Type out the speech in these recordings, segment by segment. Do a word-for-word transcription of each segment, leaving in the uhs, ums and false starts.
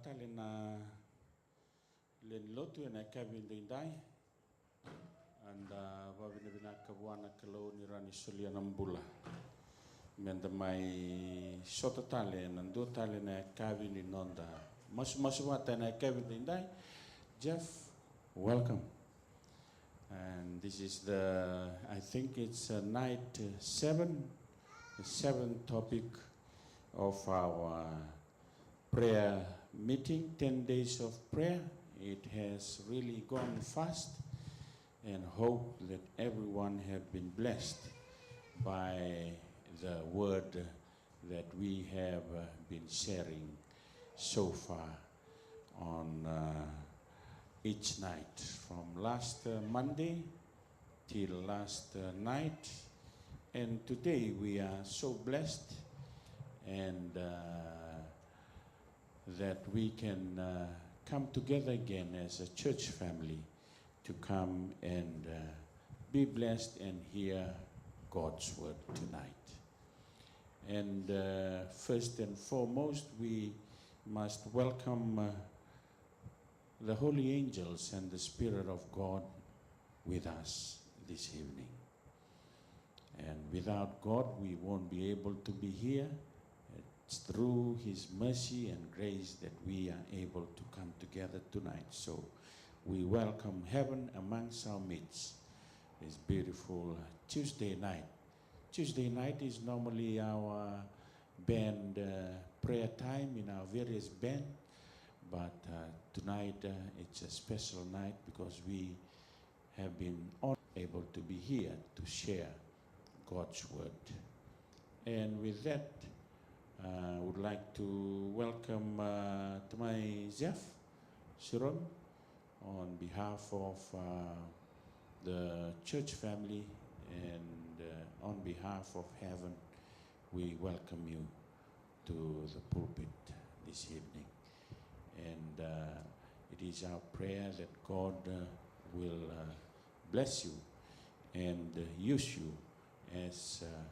Tale na lewe ni lotu ena yakavi edaidai. Eda vakavinavinaka vua na Kalou ni rawa ni solia na bula meda mai sota tale ena dua tale na yakavi ni noda masumasu vata ena yakavi edaidai. Jeff, welcome. And this is the, I think it's, uh, night, uh, seven, the seventh topic of our prayer meeting, ten days of prayer. It has really gone fast, and hope that everyone have been blessed by the word that we have, uh, been sharing so far on, uh, each night from last, uh, Monday till last, uh, night. And today we are so blessed and, uh, that we can, uh, come together again as a church family to come and, uh, be blessed and hear God's word tonight. And, uh, first and foremost, we must welcome, uh, the holy angels and the Spirit of God with us this evening. And without God, we won't be able to be here. It's through His mercy and grace that we are able to come together tonight. So we welcome heaven amongst our midst this beautiful Tuesday night. Tuesday night is normally our band, uh, prayer time in our various band, but, uh, tonight, uh, it's a special night because we have been all able to be here to share God's word. And with that, uh, I would like to welcome, uh, Tamai Jeff Siron on behalf of, uh, the church family and, uh, on behalf of heaven. We welcome you to the pulpit this evening. And, uh, it is our prayer that God, uh, will, uh, bless you and, uh, use you as, uh,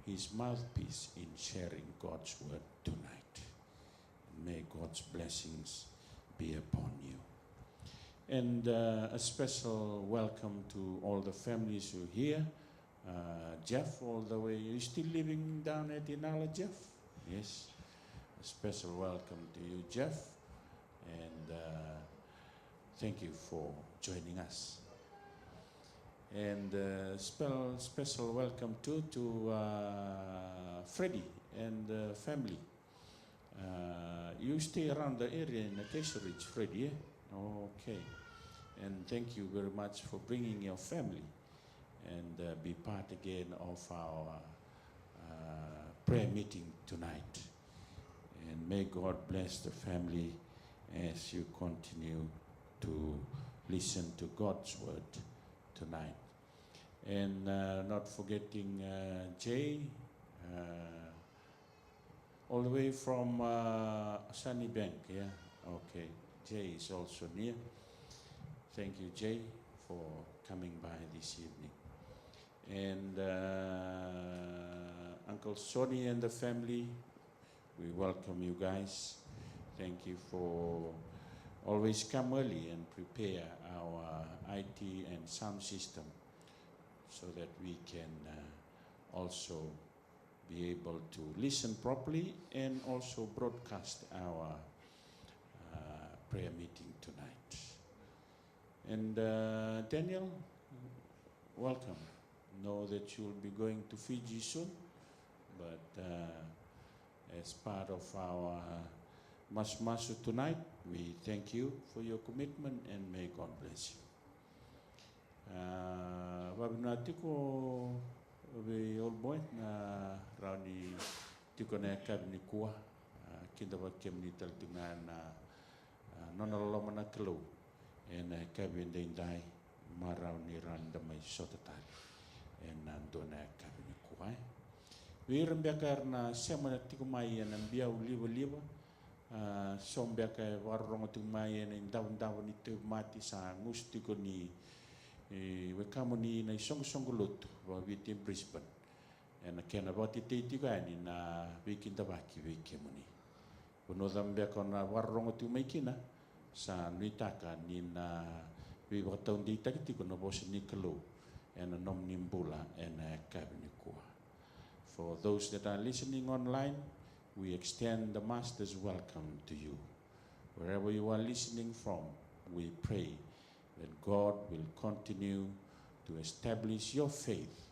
His mouthpiece in sharing God's word tonight. May God's blessings be upon you. And, uh, a special welcome to all the families who are here. Uh, Jeff, all the way. You still living down at Inala, Jeff? Yes. A special welcome to you, Jeff. And, uh, thank you for joining us. And, uh, special, special welcome too to, uh, Freddie and, uh, family. Uh, you stay around the area in Acacia Ridge, Freddie, eh? Okay. And thank you very much for bringing your family and, uh, be part again of our, uh, prayer meeting tonight. And may God bless the family as you continue to listen to God's word tonight. And, uh, not forgetting, uh, Jay, uh, all the way from, uh, Sunnybank, yeah? Okay. Jay is also near. Thank you, Jay, for coming by this evening. And, uh, Uncle Sonny and the family, we welcome you guys. Thank you for always come early and prepare our I T and sound system so that we can, uh, also be able to listen properly and also broadcast our, uh, prayer meeting tonight. And, uh, Daniel, welcome. Know that you'll be going to Fiji soon, but, uh, as part of our masumasu tonight, we thank you for your commitment and may God bless you. A, vavinavinaka tiko vei Old Boy na rawa ni tiko na yakavi nikua. A, kidavaki kemuni tale tiko ga na, a, nona loloma na Kalou ena yakavi edaidai, me rawa ni rawa ni da mai sota tale ena dua na yakavi nikua, e. Vei ira beka era na sema tiko mai ena biau livaliva, a, so beka e vakarorogo tiko mai ena idavodavo ni tauvimate sa gusu tiko ni, e, wekamuni na isoqosoqo lotu vakaviti e Brisbane. Ena kena vakatetei tiko yani na veikidavaki vei kemuni. Vanua cava beka o na vakarorogo tiko mai kina, sa nuitaka ni na veivakataudeitaki tiko na vosa ni Kalou ena nomuni bula ena yakavi nikua. For those that are listening online, we extend the Master's welcome to you. Wherever you are listening from, we pray that God will continue to establish your faith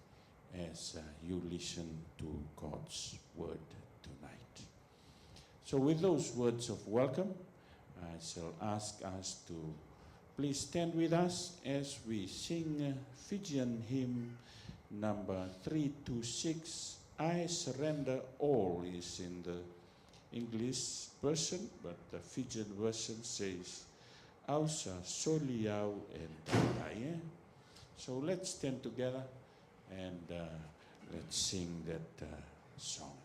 as, uh, you listen to God's word tonight. So, with those words of welcome, I shall ask us to please stand with us as we sing, uh, Fijian hymn number three two six, "I Surrender All" is in the English version, but the Fijian version says, "Au sa soli au edaidai," eh? So let's stand together and, uh, let's sing that, uh, song.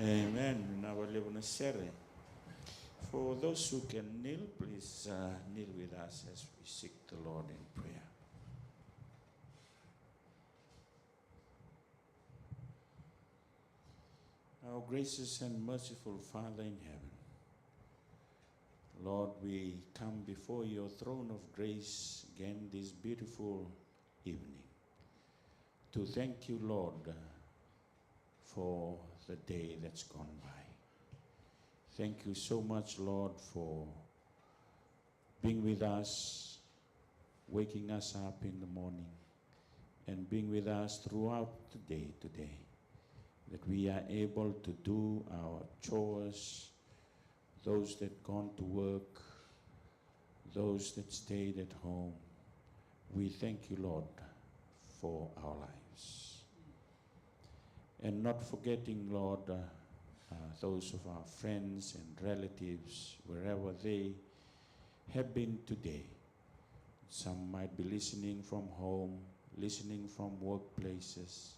Amen. Vinaka vakalevu na sere. For those who can kneel, please, uh, kneel with us as we seek the Lord in prayer. Our gracious and merciful Father in heaven, Lord, we come before your throne of grace again this beautiful evening to thank you, Lord, uh, for the day that's gone by. Thank you so much, Lord, for being with us, waking us up in the morning, and being with us throughout the day today, that we are able to do our chores, those that gone to work, those that stayed at home. We thank you, Lord, for our lives. And not forgetting, Lord, uh, uh, those of our friends and relatives, wherever they have been today. Some might be listening from home, listening from workplaces,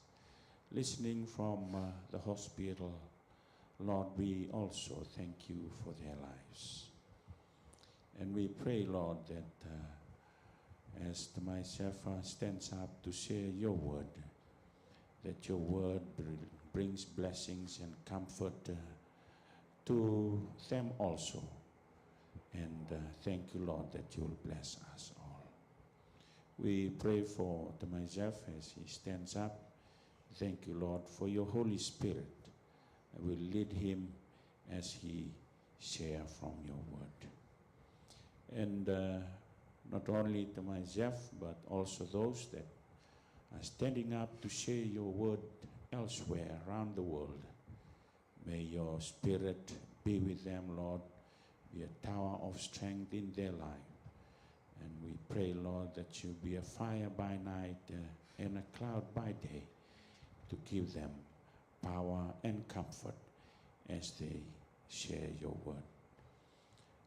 listening from, uh, the hospital. Lord, we also thank you for their lives. And we pray, Lord, that, uh, as Tamai Zephyr stands up to share your word, that your word br-, brings blessings and comfort, uh, to them also. And, uh, thank you, Lord, that you will bless us all. We pray for Tamai Zephyr as he stands up. Thank you, Lord, for your Holy Spirit that will lead him as he share from your word. And, uh, not only Tamai Zephyr, but also those that are standing up to share your word elsewhere around the world. May your spirit be with them, Lord. Be a tower of strength in their life. And we pray, Lord, that you be a fire by night, uh, and a cloud by day to give them power and comfort as they share your word.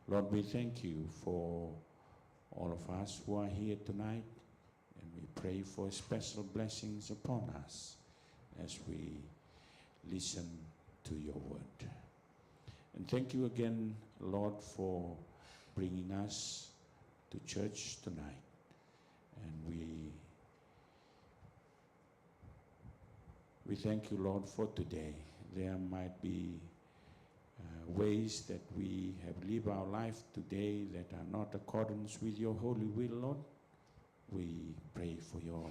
Lord, we thank you for all of us who are here tonight, and we pray for special blessings upon us as we listen to your word. And thank you again, Lord, for bringing us to church tonight. And we, we thank you, Lord, for today. There might be, uh, ways that we have lived our life today that are not accordance with your holy will, Lord. We pray for your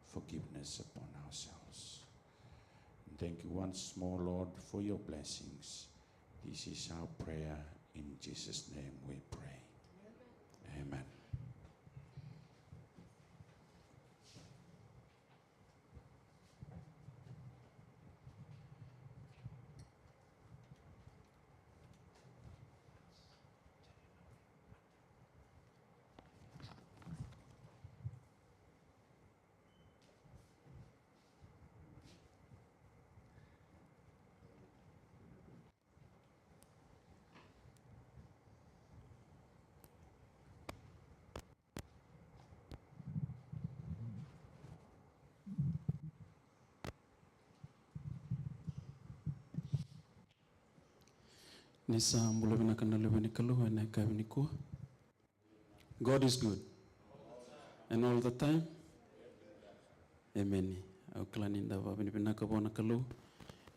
forgiveness upon ourselves. And thank you once more, Lord, for your blessings. This is our prayer. In Jesus' name we pray. Amen. Ni sa bula vinaka na luve ni Kalou ena yakavi nikua. God is good. And all the time. Emeni. Au kila ni da vakavinavinaka vua na Kalou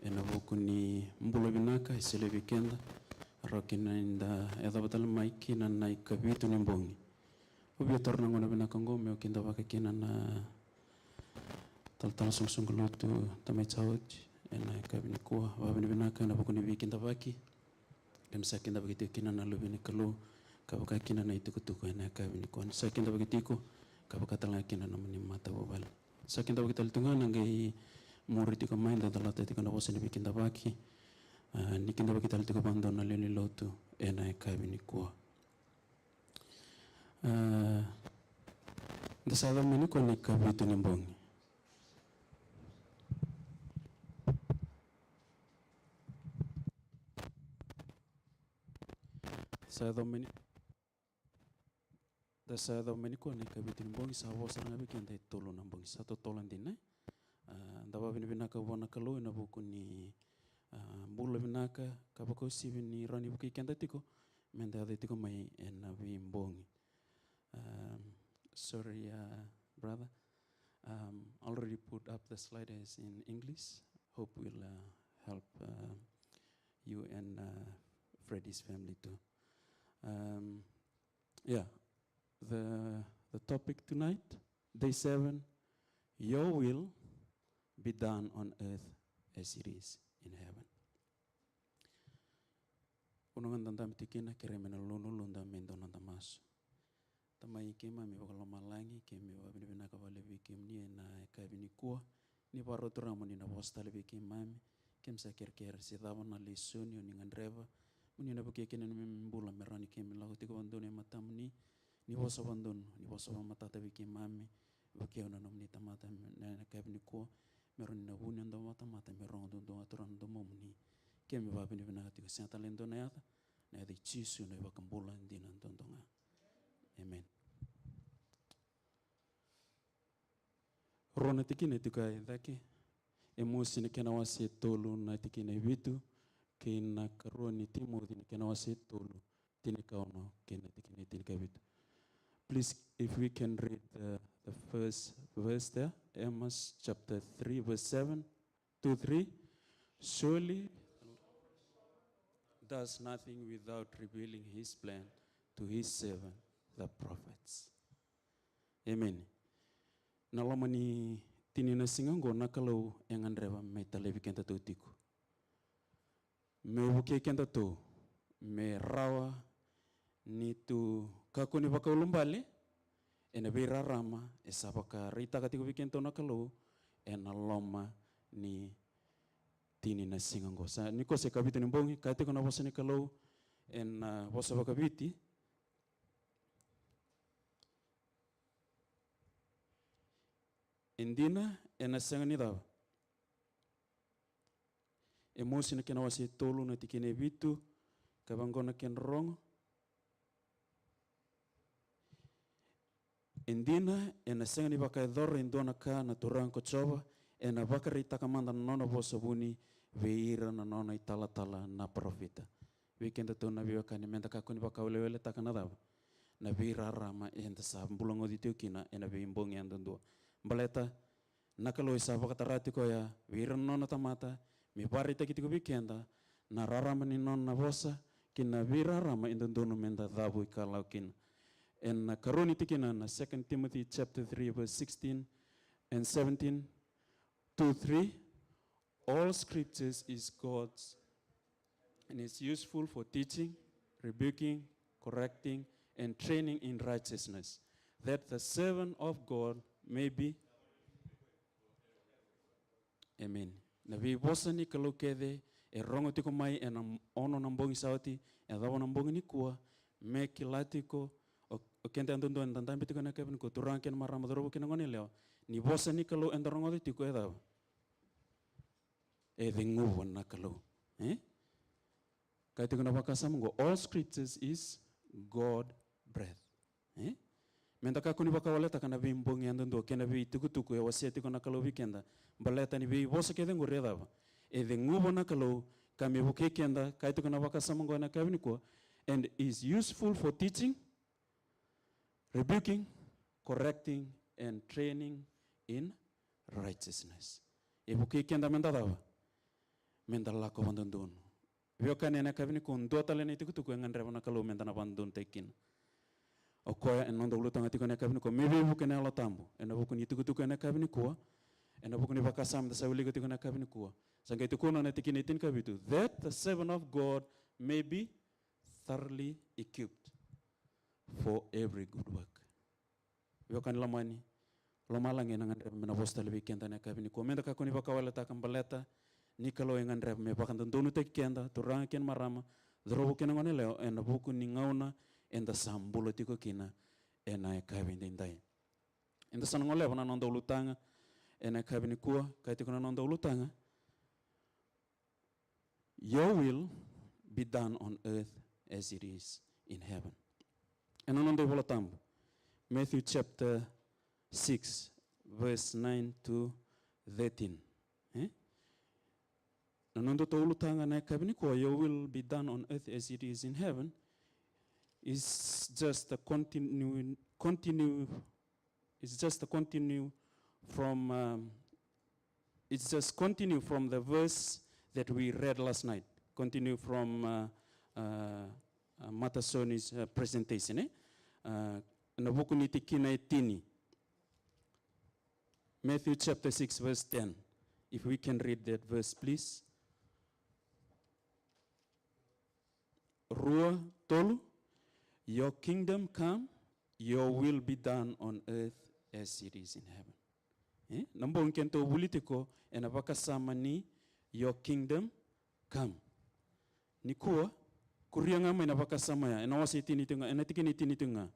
ena vuku ni bula vinaka e solia vei keda, rawa kina ni da yacova tale mai kina na ikavitu ni bogi. Au via taura na gauna vinaka oqo meu kidavaka kina na talatala soqosoqo lotu Tamai George ena yakavi nikua. Vakavinavinaka ena vuku ni veikidavaki. Kemuni sa kidavaki tiko kina na luve ni Kalou, ka vaka kina na itukutuku ena yakavi nikua. Ni sa kidavaki tiko, ka vaka tale ga kina na nomuni matavuvale. Sa kidavaki tale tiko ga na qai muri tiko mai, da calata tiko na vosa ni veikidavaki. Ah, ni kidavaki tale tiko vakadua na lewe ni lotu ena yakavi nikua. Ah, da sa yaco mai nikua na ikavitu ni bogi. Sa yaco mai ni, da sa yaco mai nikua na ikavitu ni bogi, sa vo sara ga vei keda e tolu na bogi, sa totolo dina, e? Ah, da vakavinavinaka vua na Kalou ena vuku ni, ah, bula vinaka, ka vakauasivi ni rawa ni vukei keda tiko me da yaco tiko mai ena veibogi. Um, sorry, uh, brother. Um, already put up the slide as in English. Hope will, uh, help, uh, you and, uh, Freddy's family too. Um, yeah, the, the topic tonight, day seven, your will be done on earth as it is in heaven. Au na gona da dabe tiko kina, kerei mai na lululu da me dua na noda masu. Tamai keimami vakalomalagi, keimami vakavinavinaka vakalevu vei kemuni ena yakavi nikua. Ni vakarau Turaga mo ni na vosa tale vei keimami. Keimami sa kerekere se cava na lesoni o ni gadreva mo ni na vukei kina na neimami bula me rawa ni keimami lako tiko vakadodonu e matamuni. Ni vosa vakadodonu, ni vosa vakamatata vei keimami. Vukei au na nomuni tamata ena yakavi nikua me rawa ni na vu ni noda vakatamata me rogo duadua ga Turaga na domomuni. Keimami vakavinavinaka tiko, sega tale e dua na yaca, na yaca i Jisu na iVakabula dina duadua ga. Emeni. Rua na tikina e tiko e cake. Emosi na kena wase e tolu na tikina e vitu, kei na karua ni Timoci na kena wase e tolu, tinikaono kei na tikina e tinikavitu. Please, if we can read the, the first verse there, Amos chapter three, verse seven to three. Surely does nothing without revealing his plan to his servant, the prophets. Amen. Na loma ni tini na siga oqo na Kalou e gadreva me talevi kedatou tiko. Me vukei kedatou me rawa ni tu kakua ni vakaulubale ena veirarama e sa vakaraitaka tiko vei kedatou na Kalou ena loma ni tini na siga oqo. Sa nikua se kavitu ni bogi, kaya tiko na vosa ni Kalou ena vosa vakaViti. E dina, ena sega ni cava. Emosi na kena wase e tolu na tikina e vitu, ka vaqo na kena rogo. E dina, ena sega ni vakayacora e dua na ka na Turaga ko Jiova, ena vakaraitaka mada na nona vosa vuni vei ira na nona italatala na parofita. Vei kedatou na veiwekani, meda kakua ni vakaweleweletaka na cava? Na veirarama eda sa bula goci tiko kina ena veibogi yadudua. Baleta na Kalou e sa vakatara tiko oya vei ira na nona tamata, me vakaraitaki tiko vei keda na rarama ni nona vosa kei na veirarama e dodonu meda cavuikalawa kina. Ena karua ni tikina na Second Timothy chapter three verse sixteen and seventeen to three, all scriptures is God's and is useful for teaching, rebuking, correcting, and training in righteousness, that the servant of God may be. Amen. Na veivosa ni Kalou kece e rogo tiko mai ena ono na bogi sa oti, e cava na bogi nikua, me kila tiko o, o keda yadudua eda dabe tiko ena yakavi nikua, turaga kei na marama, cauravou kei na goneyalewa, ni vosa ni Kalou eda rogoca tiko e cava? E ceguva na Kalou. E? Kaya tiko na vakasama oqo, all scriptures is God breath. E? Meda kakua ni vakawaletaka na veibogi yadudua kei na veitukutuku e wasea tiko na Kalou vei keda. Baleta ni veivosa kece oqori e cava? E ceguva na Kalou, ka me vukei keda, kaya tiko na vakasama oqo ena yakavi nikua, and is useful for teaching, rebuking, correcting, and training in righteousness. E vukei keda meda cava? Meda lako vakadodonu. Veiwekani, ena yakavi nikua dua tale na itukutuku e gadreva na Kalou meda na vakadodonutaki kina. O koya ena noda ulutaga tiko ena yakavi nikua me veivuke na Yalo Tabu ena vuku ni itukutuku ena yakavi nikua, ena vuku ni vakasama eda sa wilika tiko ena yakavi nikua. Sa qai tukuna na tikina e tinikavitu, that the servant of God may be thoroughly equipped for every good work. Veiwekani lomani, lomalagi ena gadreva me na vosa tale vei keda ena yakavi nikua, meda kakua ni vakawaletaka, baleta ni Kalou e gadreva me vakadodonutaki keda, turaga kei na marama, cauravou kei na goneyalewa, ena vuku ni gauna eda sa bula tiko kina ena yakavi edaidai. Eda sa na goleva na noda ulutaga ena yakavi nikua, kaya tiko na noda ulutaga, Your will be done on earth as it is in heaven. Ena noda iVola Tabu, Matthew chapter six, verse nine to thirteen. E? Na noda ulutaga ena yakavi nikua, your will be done on earth as it is in heaven, is just a continue, continue It's just a continue from, um, it's just continue from the verse that we read last night. Continue from, uh, uh, uh, Matasoni's, uh, presentation, e? Uh, na vuku ni tikina e tini. Matthew chapter six, verse ten. If we can read that verse, please. Rua, tolu. Your kingdom come, Your will be done on earth as it is in heaven. E? Na bogi kedatou vuli tiko ena vakasama ni your kingdom come. Nikua, kuria ga mai na vakasama ya, ena wase e tini tu ga, ena tikina e tini tu ga.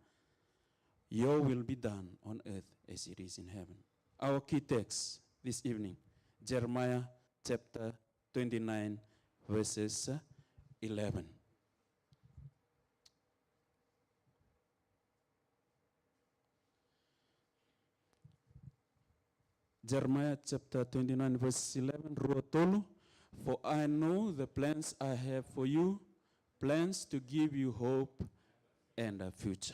Your will be done on earth as it is in heaven. Our key text this evening, Jeremiah chapter twenty-nine, verses eleven. Jeremiah chapter twenty-nine, verse eleven, rua, tolu. For I know the plans I have for you, plans to give you hope and a future.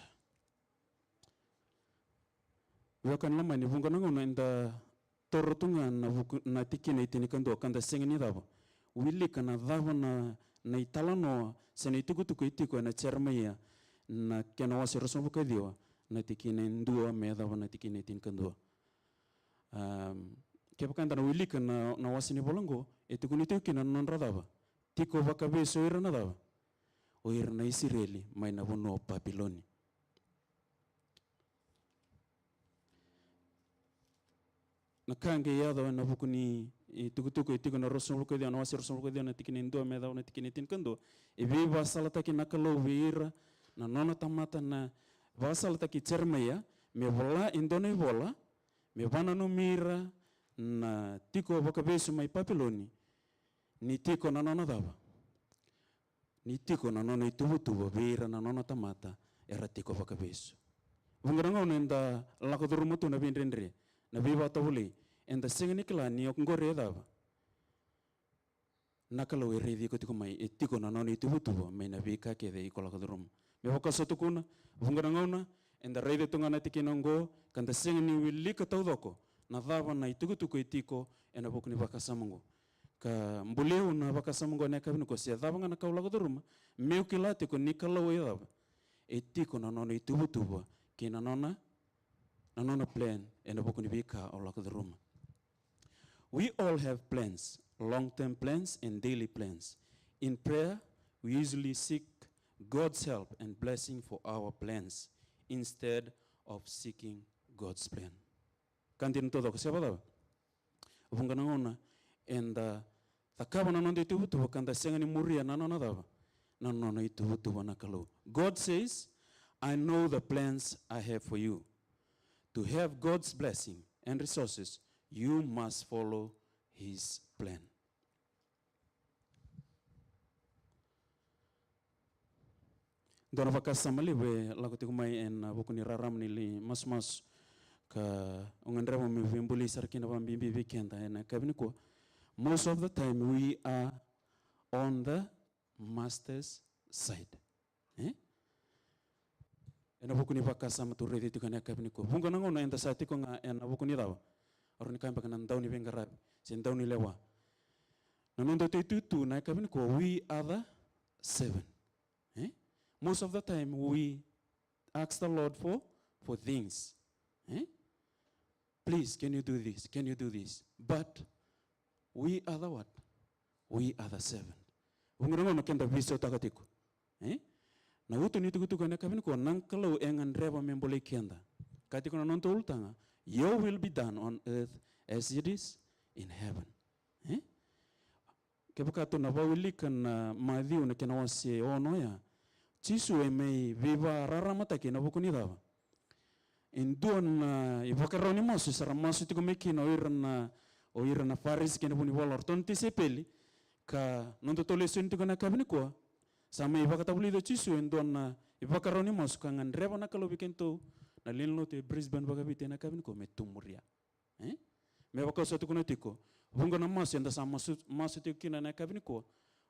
Veiwekani lomani, vuqa na gauna eda toro tu ga na vuku, na tikina e tinikadua, ka da sega ni cava, wilika na cava na, na italanoa se na itukutuku e tiko ena Jeremaia na kena wase ruasagavulukaciwa, na tikina e dua me yacova na tikina e tinikadua. Am, kevaka eda na wilika na, na wase ni vola oqo, e tukuni tiko kina na nodra cava? Tiko vakavesu o ira na cava? O ira na Isireli mai na vanua o Papiloni. Na ka qai yaco ena vuku ni, e, tukutuku e tiko na ruasagavulukaciwa, na wase ruasagavulukaciwa, na tikina e dua me yacova na tikina e tinikadua. E veivakasalataki na Kalou vei ira na nona tamata, na vakasalataki Jeremaia me vola e dua na ivola, me vakananumi ira na tiko vakavesu mai Papiloni, ni tiko na nona cava? Ni tiko na nona ituvatuva vei ira na nona tamata era tiko vakavesu. Vuqa na gauna eda lako curuma tu na veidredre, na veivakatovolei, eda sega ni kila ni oqori e cava? Na Kalou e raici iko tiko mai, e tiko na nona ituvatuva mai na veika kece iko lako curuma. Me vaka au sa tukuna, vuqa na gauna eda raica tu ga na tikina oqo, ka da sega ni wilika taucoko na cava na itukutuku e tiko ena vuku ni vakasama oqo. Ka buliu na vakasama oqo ena yakavi nikua, se cava ga na ka au lako curuma, meu kila tiko ni Kalou e cava? E tiko na nona ituvatuva kei na nona, na nona plan ena vuku ni veika au lako curuma. We all have plans, long-term plans and daily plans. In prayer, we usually seek God's help and blessing for our plans instead of seeking God's plan. Ka dina taucoko, se vacava? Vuqa na gauna eda cakava na noda ituvatuva ka da sega ni muria na nona cava? Na nona ituvatuva na Kalou. God says, "I know the plans I have for you." To have God's blessing and resources, you must follow His plan. Dua na vakasama levu e lako tiko mai ena vuku ni rarama ni lai masumasu, ka au gadreva meu via bulia sara kina vakabibi vei keda ena yakavi nikua. Most of the time we are on the master's side. E? Ena vuku ni vakasama tou raica tiko ena yakavi nikua. Vuqa na gauna eda sa tiko ga ena vuku ni cava? Au rawa ni kaya beka na dau ni veiqaravi se dau ni lewa. Na noda itutu na yakavi nikua, we are the servant. E? Most of the time we ask the Lord for, for things. E? "Please, can you do this? Can you do this?" But we are the what? We are the servant. Vuqa na gauna keda veisautaka tiko. E? Na uto ni tukutuku ena yakavi nikua, na Kalou e gadreva me bolei keda. Ka tiko na noda ulutaga, "Your will be done on earth as it is in heaven." E? Kevaka tou na vakawilika na Maciu na kena wase ono ya, Jisu e mai veivakararamataki ena vuku ni cava? E dua na ivakarau ni masu sa ra masu tiko mai kina o ira na, o ira na Farisi kei na vunivola, o ratou na tisaipeli, ka noda tou lesoni tiko na yakavi nikua. Sa mai vakatavulica o Jisu e dua na ivakarau ni masu ka gadreva na Kalou vei kedatou na lewe ni lotu e Brisbane vakaviti ena yakavi nikua me tou muria. E? Me vaka au sa tukuna tiko, vuqa na masu eda sa masu, masu tiko kina na yakavi nikua.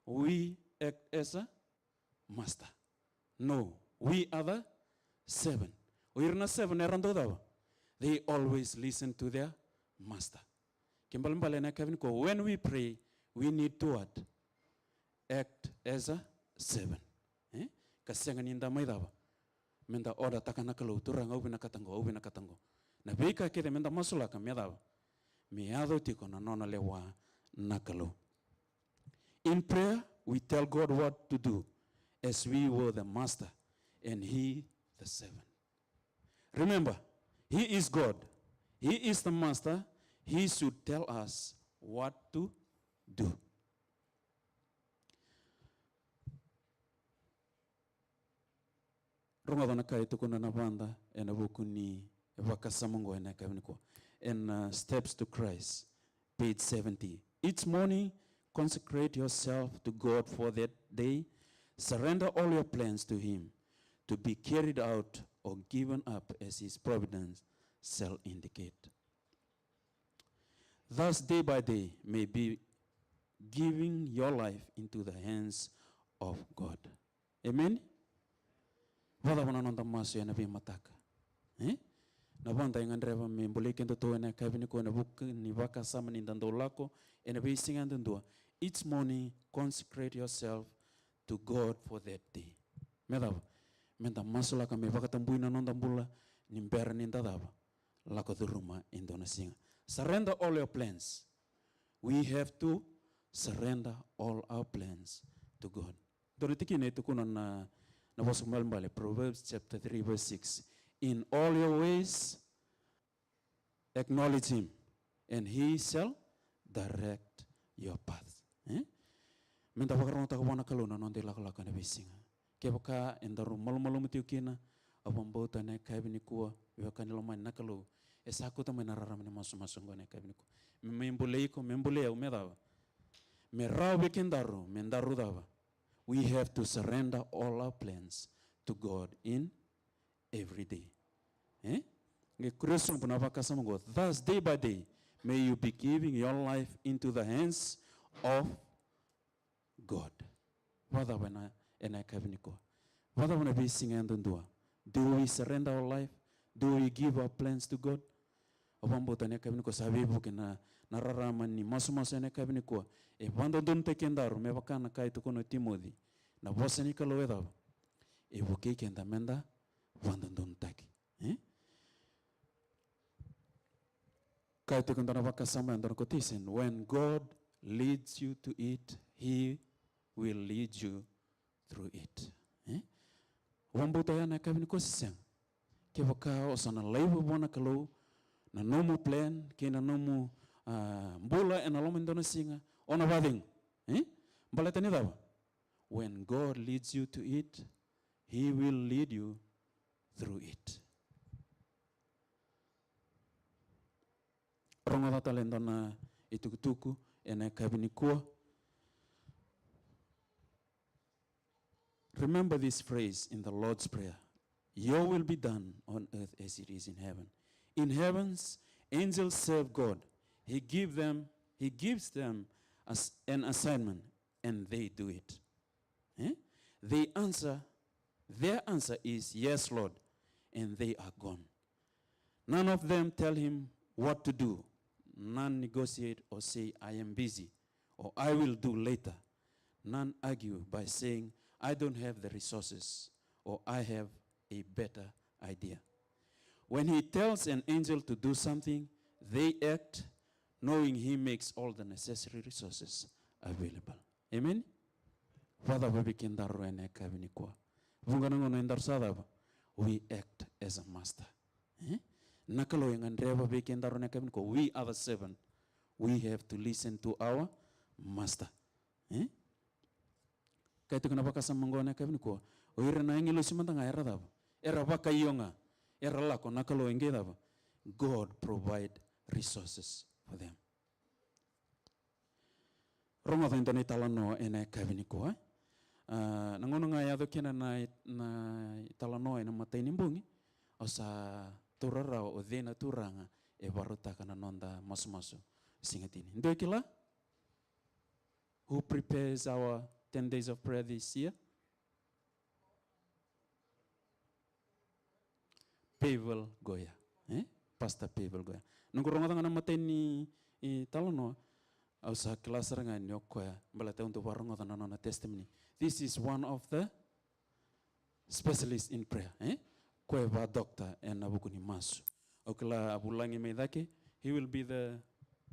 We act as a master. No, we are the servant. O ira na servant era dau cava? They always listen to their master. Kena ibalebale na yakavi nikua, when we pray, we need to what? Act as a servant. E? Ka sega ni da mai cava? Me da order-taka na Kalou, "Turaga, au vinakata qo, au vinakata qo." Na veika kece me da masulaka me cava? Me yaco tiko na nona lewa na Kalou. In prayer, we tell God what to do, as we were the master and he the servant. Remember, He is God. He is the master. He should tell us what to do. Rogoca na ka e tukuna na vada ena vuku ni vakasama oqo ena yakavi nikua. Ena, uh, Steps to Christ, page seventy. Each morning, consecrate yourself to God for that day. Surrender all your plans to Him to be carried out or given up as His providence shall indicate. Thus, day by day, may be giving your life into the hands of God. Amen? Vacava na noda masu ena veimataka? E? Na vada e gadreva me bolei kedatou ena yakavi nikua ena vuku ni vakasama ni da dau lako ena veisiga yadudua. Each morning, consecrate yourself to God for that day. Me cava? Me da masulaka me vakatabui na noda bula ni bera ni da cava? Lako curuma e dua na siga. Surrender all your plans. We have to surrender all our plans to God. Dua na tikina e tukuna na, na vosa balebale, Proverbs chapter three verse six. In all your ways, acknowledge Him, and He shall direct your path. E? Me da vakarogotaka vua na Kalou na noda ilakolako ena veisiga. Kevaka edaru malumalumu tiko kina, au vakabauta ena yakavi nikua, veiwekani lomani, na Kalou e sa kauta mai na rarama ni masumasu oqo ena yakavi nikua. Me, me bolei iko, me bolei au, me cava? Me rawa vei kedaru me daru cava? We have to surrender all our plans to God in every day. E? Qai kuria sobu na vakasama oqo. Thus, day by day, may you be giving your life into the hands of God. Vacava ena, ena yakavi nikua? Vacava na veisiga yadudua? Do we surrender our life? Do we give our plans to God? Au vakabauta ena yakavi nikua sa veivuke na, na rarama ni masumasu ena yakavi nikua. E vakadodonutaki kedaru, me vaka na ka e tukuna o Timoci. Na vosa ni Kalou e cava? E vukei keda me da vakadodonutaki. E? Kaya tiko e dua na vakasama, e dua na quotation, when God leads you to it, He will lead you through it. E? Vakabauta ya na yakavi nikua se sega? Kevaka o sa na laiva vua na Kalou na nomu plan kei na nomu, ah, bula ena loma ni dua na siga, o na vakacegu. E? Baleta ni cava? When God leads you to it, He will lead you through it. Rogoca tale e dua na itukutuku ena yakavi nikua. Remember this phrase in the Lord's Prayer. Your will be done on earth as it is in heaven. In heavens, angels serve God. He give them, He gives them as an assignment, and they do it. Eh? They answer, their answer is, "Yes, Lord," and they are gone. None of them tell him what to do. None negotiate or say, "I am busy," or, "I will do later." None argue by saying, "I don't have the resources," or, "I have a better idea." When he tells an angel to do something, they act, knowing he makes all the necessary resources available. Amen? Vakacava vei kedaru ena yakavi nikua? Vuqa na gauna edaru sa cava? We act as a master. Eh? Na Kalou e gadreva vei kedaru ena yakavi nikua. We are the servant. We have to listen to our master. Eh? Kaya tiko na vakasama oqo ena yakavi nikua, o ira na agilosi mada ga era cava? Era vakaio ga. Era lako, na Kalou e qai cava? God provide resources for them. Rogoca e dua na italanoa ena yakavi nikua. Ah, na gauna ga e yaco kina na, na italanoa ena imatai ni bogi, au sa taura rawa o cei na turaga e vakarautaka na noda masumasu Siga Tini. Dou kila? Who prepares our ten days of prayer this year? Pavel Goya, eh? Pastor Pavel Goya. Noqu rogoca ga na imatai ni, e, talanoa, au sa kila sara ga ni o koya, baleta au dau vakarogoca na nona testimony. This is one of the specialist in prayer, eh? Koya e vakadoctor ena vuku ni masu. Au kila a vulagi mai cake, he will be the,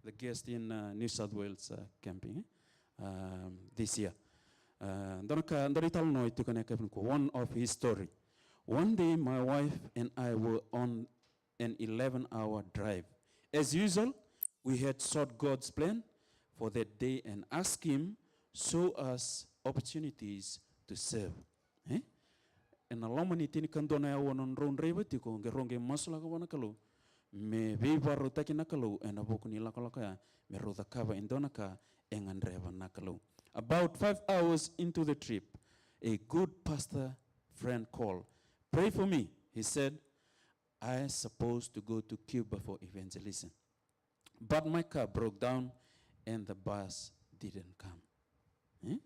the guest in, uh, New South Wales, uh, camping, eh? Um, this year. Uh, dua na ka, dua na italanoa e tiko ena yakavi nikua, one of his story. One day, my wife and I were on an eleven hour drive. As usual, we had sought God's plan for that day and asked Him show us opportunities to serve. Eh? Ena loma ni tinikadua na aua nodrau draiva tiko, qai rau qai masulaka vua na Kalou me veivakarautaki na Kalou ena vuku ni lakolako ya, me rau cakava e dua na ka e gadreva na Kalou. About five hours into the trip, a good pastor friend called. "Pray for me," he said. "I supposed to go to Cuba for evangelism, but my car broke down and the bus didn't come." Eh?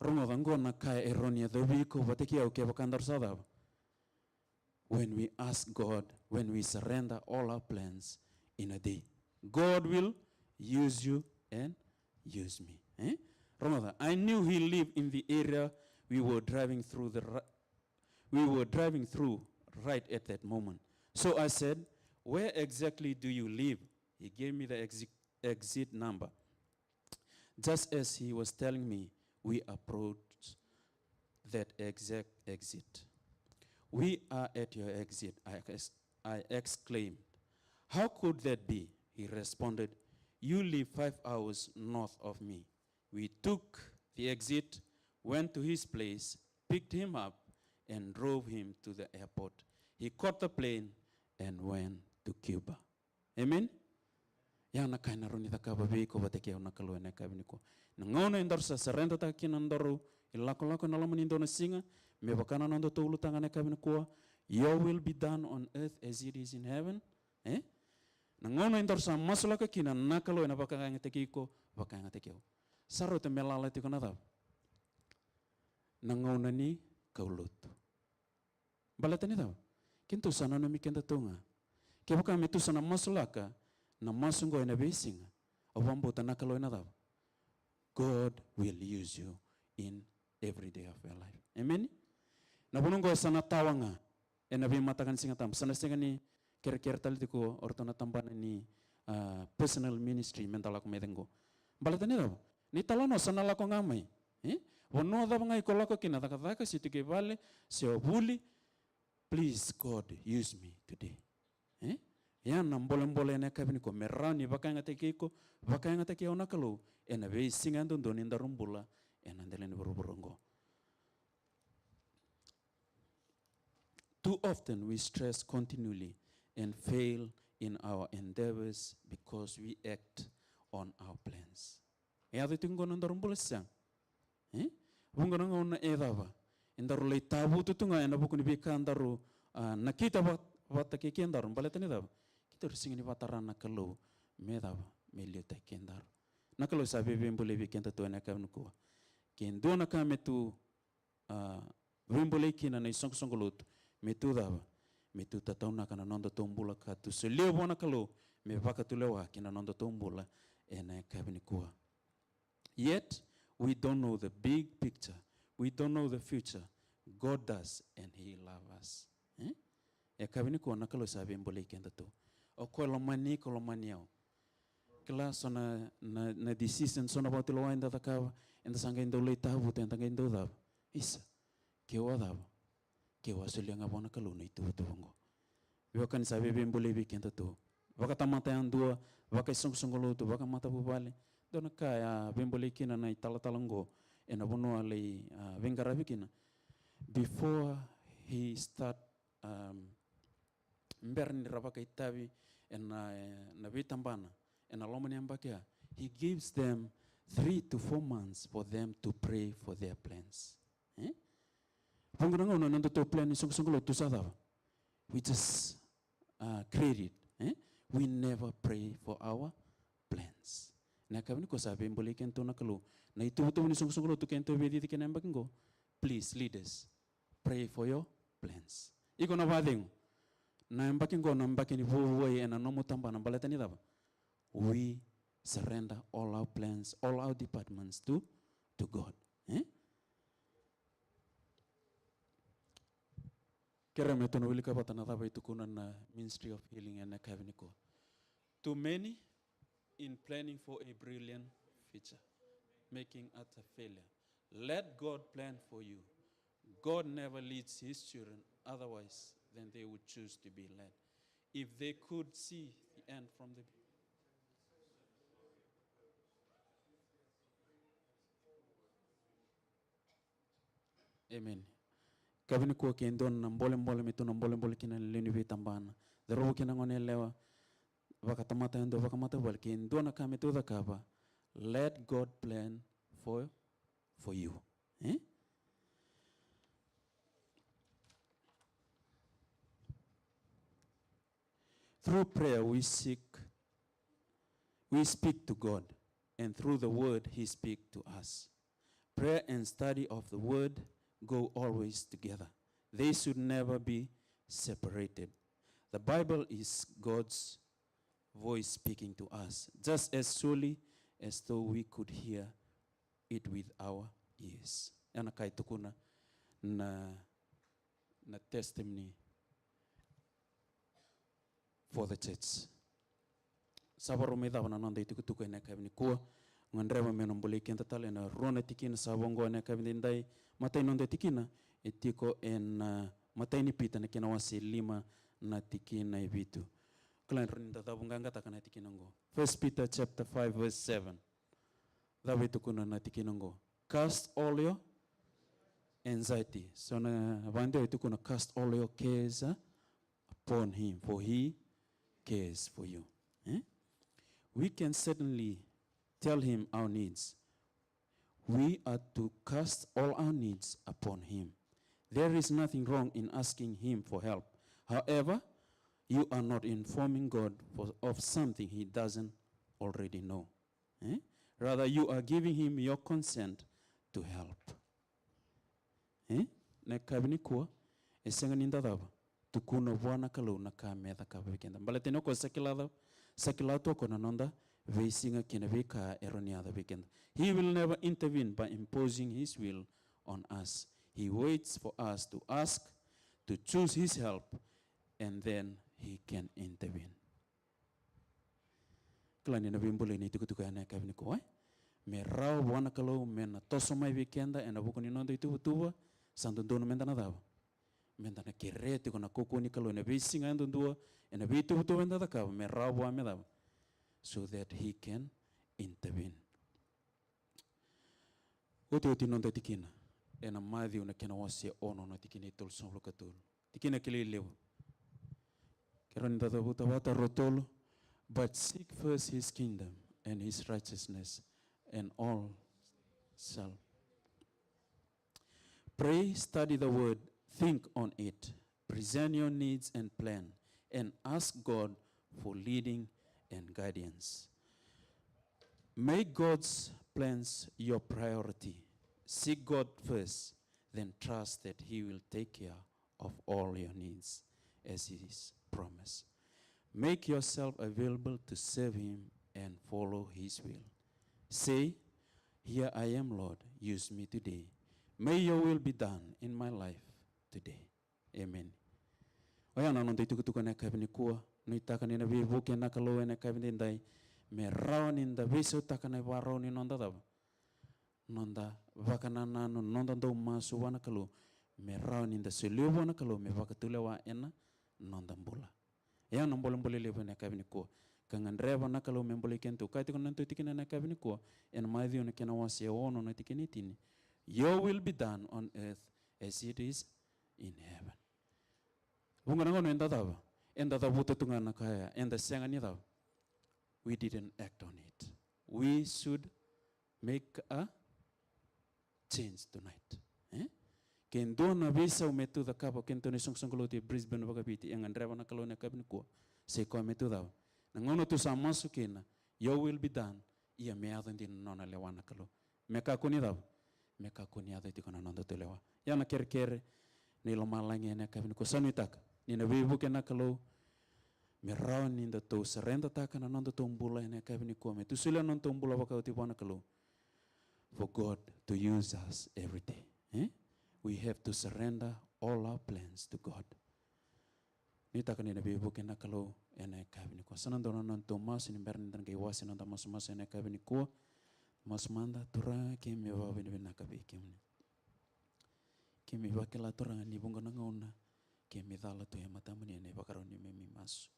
Rogoca qo na ka e rawa ni yacovi iko vata kei au kevaka daru sa cava. When we ask God, when we surrender all our plans in a day, God will use you and use me. Eh? Rogoca, I knew he lived in the area we were driving through the ri- we were driving through right at that moment. So I said, "Where exactly do you live?" He gave me the exi- exit number. Just as he was telling me, we approached that exact exit. "We are at your exit," I, ex- I exclaimed. "How could that be?" He responded. "You live five hours north of me." We took the exit, went to his place, picked him up, and drove him to the airport. He caught the plane and went to Cuba. Amen? Ya na ka e na rawa ni cakava vei iko vata kei au na Kalou e na yakavi nikua. Na gauna e daru sa surrender taka kina na nodaru ilakolako e na loma ni dua na siga, me vaka na nodatou ulutaga e na yakavi nikua, "Your will be done on earth as it is in heaven." Eh? Na gauna e daru sa masulaka kina na Kalou e na vakayagataki iko, vakayagataki au. Sa rauta me lala tiko na cava? Na gauna ni kaulotu. Baleta ni cava? Kedatou sa nanumi kedatou ga. Kevaka me tou sa na masulaka na masu oqo e na veisiga, au vakabauta na Kalou e na cava? God will use you in every day of your life. Amen? Na vanua oqo e sa na tawa ga e na veimataka ni Siga Tabu. Sa na sega ni kerekere tale tiko o ratou na tabana ni, ah, personal ministry me da lako mai cake oqo. Baleta ni cava? Ni talanoa sa na lako ga mai. Eh? Vanua cava ga iko lako kina, cakacaka, se tu i vale, se o vuli, please God, use me today. Eh? Ya na bolebole e na yakavi nikua, me rawa ni vakayagataki iko, vakayagataki au na Kalou e na veisiga yadudua ni daru bula e na dela ni vuravura oqo. Too often we stress continually and fail in our endeavors because we act on our plans. E yaco tiko oqo na nodaru bula se sega? Eh? Vuqa na gauna e cava? E daru lai tavutu tu ga e na vuku ni veika daru, ah, nakita va- vata kei kedaru. Baleta ni cava? Kedaru sega ni vakatara na Kalou me cava? Me liutaki kedaru. Na Kalou sa veiveibolei vei kedatou e na yakavi nikua. Ke dua na ka me tu, ah, veibolei kina na isoqosoqo lotu, me tu cava? Me tu tataunaka na nodatou bula ka tu solia vua na Kalou me vakatulewa ki na nodatou bula e na yakavi nikua. Yet, we don't know the big picture. We don't know the future. God does, and He loves us. Eh? E yakavi nikua na Kalou sa veibolei kedatou. O koya e lomani iko, lomani au. Kila so na, na, na decision, so na vakatulewa eda cakava, eda sa qai dau lai tavuta, eda qai dau cava? Isa, keu a cava? Keu a solia ga vua na Kalou na ituvatuva oqo. Veiwekani, sa veiveibolei vei kedatou. Vakatamata yadua, vakaisoqosoqo lotu, vakamatavuvale. Dua na ka e a veibolei kina na italatala oqo e na vanua a lai, ah, veiqaravi kina. Before he start, um, bera ni ra vakaitavi e na, e na veitabana e na loma ni yabaki ya, he gives them three to four months for them to pray for their plans. Eh? Vuqa na gauna na nodatou plan ni soqosoqo lotu sa cava? We just, uh, create it. Eh? We never pray for our plans. Na yakavi nikua sa veibolei kedatou na Kalou. Na ituvatuva ni soqosoqo lotu kedatou veivuke kina na yabaki oqo. Please, leaders, pray for your plans. Iko na vakacegu. Na yabaki oqo na yabaki ni vuavuai e na nomu tabana, baleta ni cava? We surrender all our plans, all our departments to, to God. Eh? Kerea me tou na wilika vata na cava e tukuna na Ministry of Healing e na yakavi nikua. Too many in planning for a brilliant future, making utter failure. Let God plan for you. God never leads his children otherwise than they would choose to be led. If they could see the end from the Amen. Ka vei nikua ke dua na bolebole me tu na bolebole kina na lewe ni veitabana. Cauravou kei na gone yalewa, vakatamata yadua, vakamatavuvale, ke dua na ka me tu cakava. Let God plan for, for you. Eh? Through prayer we seek, we speak to God, and through the word he speak to us. Prayer and study of the word go always together. They should never be separated. The Bible is God's voice speaking to us, just as surely as though we could hear it with our ears. Ena ka e tukuna na, na testimony for the church. Sa varau mai cava na noda itukutuku ena yakavi nikua. Gadreva me na bolei keda tale ena rua na tikina sa vo oqo ena yakavi daidai. Matai noda tikina e tiko ena, ah, matai ni Pita na kena wase lima na tikina e vitu. Kila ni rawa ni da cavuqaqataka na tikina oqo. First Peter chapter five verse seven. Cava e tukuna na tikina oqo? Cast all your anxiety. So na vakadewa e tukuna cast all your cares, ah, upon him, for he cares for you. Eh? We can certainly tell him our needs. We are to cast all our needs upon him. There is nothing wrong in asking him for help. However, you are not informing God for, of something he doesn't already know. Eh? Rather, you are giving him your consent to help. Eh? Na yakavi nikua, e sega ni da cava, tukuna vua na Kalou na ka me cakava vei keda. Baleta ni o koya sa kila cava, sa kila tu o koya na noda veisiga kei na veika e rawa ni yaco vei keda. He will never intervene by imposing his will on us. He waits for us to ask, to choose his help, and then he can intervene. Kila ni na veibulai na itukutuku ya na yakavi nikua, eh? Me rawa vua na Kalou me na toso mai vei keda ena vuku ni noda ituvatuva, sa dodonu meda na cava? Meda na kerea tiko na kaukauwa ni Kalou ena veisiga yadudua, ena veituvatuva eda cakava, me rawa vua me cava? So that he can intervene. Otioti noda tikina ena Maciu na kena wase ono na tikina e tolusagavulu ka tolu. Tikina kilai levu. Ke rawa ni da cavuta vata, rua, tolu. But seek first his kingdom and his righteousness, and all shall. Pray, study the word, think on it, present your needs and plan, and ask God for leading and guidance. Make God's plans your priority. Seek God first, then trust that he will take care of all your needs as his promise. Make yourself available to serve him and follow his will. Say, "Here I am, Lord, use me today. May your will be done in my life today." Amen. Oya na noda itukutuku ena yakavi nikua. Nuitaka ni na veivuke na Kalou ena yakavi daidai me rawa ni da veisautaka na ivakarau ni noda cava, noda vakanananu, noda dau masu vua na Kalou, me rawa ni da solia vua na Kalou me vakatulewa ena noda bula. Oya na bolebole levu ena yakavi nikua. Ka gadreva na Kalou me bolei kedatou. Kaya tiko na noda tikina ena yakavi nikua, ena Maciu na kena wase e ono na tikina e tini. Your will be done on earth as it is in heaven. Vuqa na gauna eda cava? Eda cavuta tu ga na ka ya, eda sega ni cava? We didn't act on it. We should make a change tonight. Eh? Ke dua na veisau me tu cakava, kedatou na isoqosoqo lotu e Brisbane vakaviti, e gadreva na Kalou ena yakavi nikua. Sa i koya me tu cava? Na gauna tou sa masu kina, your will be done, ia me yaco dina na nona lewa na Kalou. Me kakua ni cava? Me kakua ni yaco tiko na noda tulewa. Ia na kerekere ni lomalagi ena yakavi nikua, sa nuitaka ni na veivuke na Kalou me rawa ni datou saredataka na nodatou bula ena yakavi nikua, me tu solia na nodatou bula vakaoti vua na Kalou. For God to use us every day. Eh? We have to surrender all our plans to God. Nuitaka ni na veivuke na Kalou ena yakavi nikua. Sa na dua na nodatou masu ni bera ni da na qai wase na noda masumasu ena yakavi nikua. Masu mada. Turaga, keimami vakavinavinaka vei kemuni. Keimami vakila Turaga ni vuqa na gauna keimami cala tu e matamuni ena ivakarau ni neimami masu,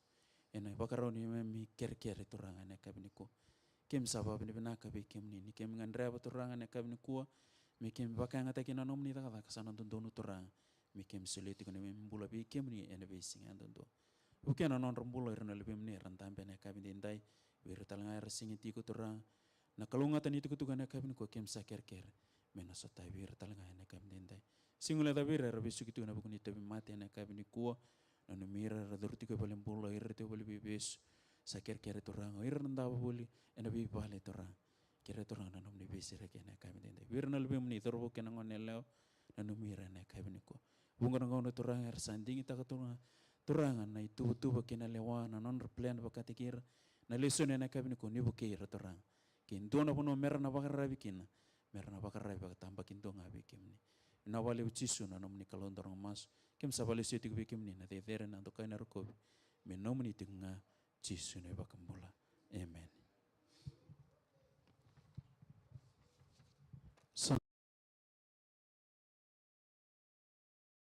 ena ivakarau ni neimami kerekere Turaga ena yakavi nikua. Keimami sa vakavinavinaka vei kemuni ni keimami gadreva Turaga ena yakavi nikua me keimami vakayagataki na nomuni cakacaka sa na dodonu Turaga, me keimami solia tiko na neimami bula vei kemuni ena veisiga yadudua. Vukea na nodra bula o ira na luvemuni era dabe ena yakavi edaidai, vei ira tale ga era sega tiko Turaga. Na kalougata ni tukutuku ena yakavi nikua keimami sa kerekere me na sotavi ira tale ga ena yakavi edaidai. Sega ni lecavi ira era vesuki tiko ena vuku ni tauvimate ena yakavi nikua. Nanumi ira era curu tiko e valenibula, o ira tiko e valeniveivesu. Sa kerekere Turaga, o ira na davo voli ena veivale Turaga. Kerea Turaga na nomuni veisereki ena yakavi edaidai. Vei ira na luvemuni, cauravou kei na gone yalewa, nanumi ira ena yakavi nikua. Vuqa na gauna Turaga era sa digitaka Turaga, Turaga na ituvatuva kei na lewa, na nodra plan vakataki ira. Na lesoni ena yakavi nikua ni vukei ira Turaga. Ke dua na vanua mera na vakararavi kina, mera na vakararavi vakatabakidua ga vei kemuni. Vinaka vakalevu Jisu na nomuni Kalou daru masu. Keimami sa vakalesuya tiko vei kemuni na cecere, na dokai, na rokovi, me nomuni tiko ga Jisu na iVakabula. Emeni.